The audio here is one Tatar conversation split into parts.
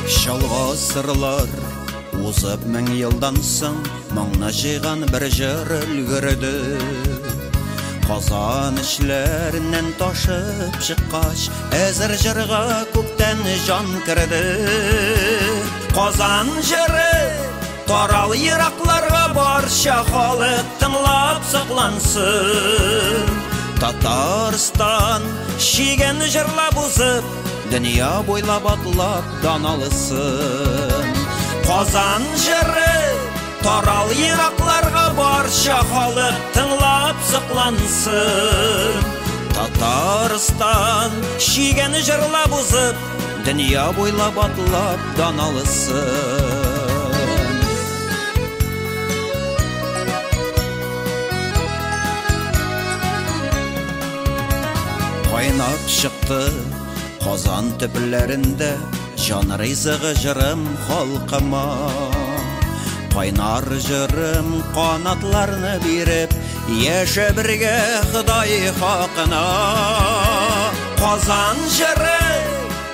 Чал гасырлар узып мең елдан соң моңны җыйган бер җыр өлгерде. Казан эчләреннән ташып чыккач, әзер җырга күптән җан керде. Казан җыры тарал еракларга, барча халык тыңлап соклансын. Татарстан чиген җырлап узып, дөнья буйлап атлап дан алсын. Казан җыры тарал еракларга, барча халык тыңлап соклансын. Татарстан чиген җырлап узып, дөнья буйлап атлап дан алсын. Кайнап чыкты Казан төпләрендә җан ризыгы җырым халкыма. Кайнар җырым канатларны биреп, яшә бергә Ходай хакына. Казан җыры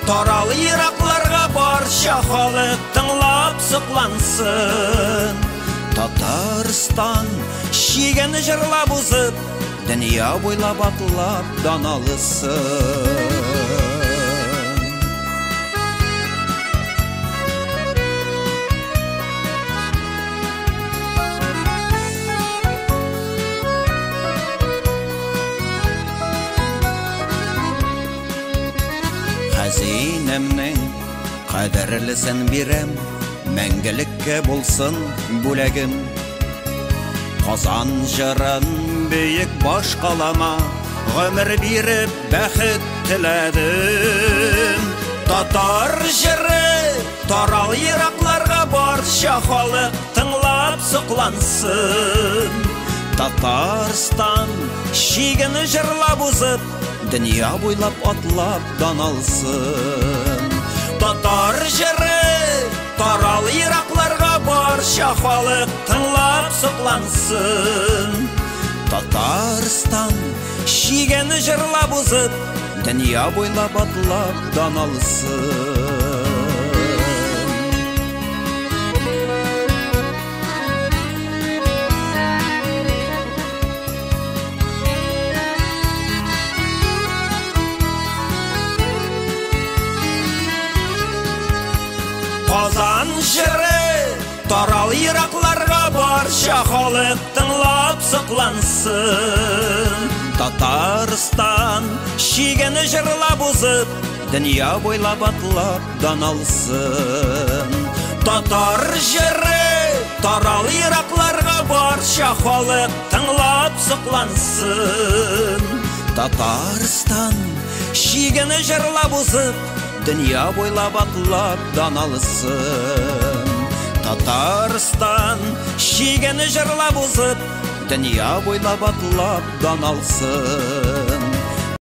тарал еракларга, барча халык тыңлап соклансын. Татарстан чиген җырлап узып, дөнья буйлап атлап дан алсын. Хәзинәмнең кадерлесен бирәм, мәңгелеккә булсын бүләгем. Казан җырын бөек башкалама гомер биреп бәхет теләдем. Татар җыры тарал еракларга, барча халык тыңлап соклансын. Татарстан чиген җырлап узып, дөнья буйлап атлап дан алсын. Татар җыры тарал еракларга, барча халык тыңлап соклансын. Татарстан чиген җырлап узып, дөнья буйлап атлап дан алсын. Казан җыры тарал еракларга, барча халык тыңлап соклансын. Татарстан чиген җырлап узып, дөнья буйлап атлап дан алсын. Татар җыры тарал еракларга, барча халык тыңлап соклансын. Татарстан чиген җырлап узып, дөнья буйлап атлап дан алсын. Татарстан чиген җырлап узып, дөнья буйлап атлап дан алсын.